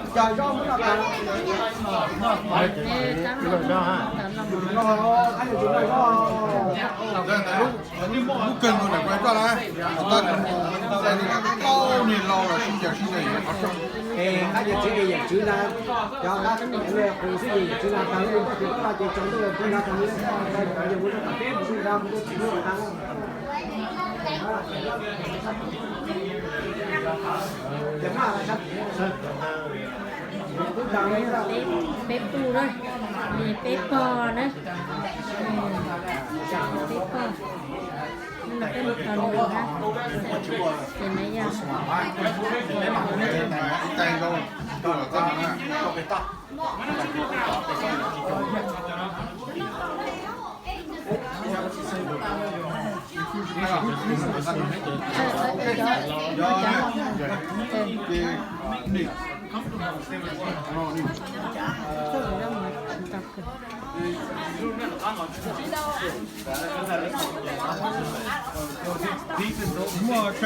Lub kawg nkaus ntawm kuv coj na, tab tus mus ua niag laus los sib ncaws sib ncaws yuav qhov rooj. Qab yawm txiv ces yawm txiv na, cov qab qus xwb ces yawm txiv na tag li, tab sis koj ces tsaus ntuj koj nrog tag li, cov yawg mus rau tom peb mus rau kuv tus txiv mus tag. Peb, peb pug na, peb pog na, peb pog, no peb mus tos nws na, ces na yog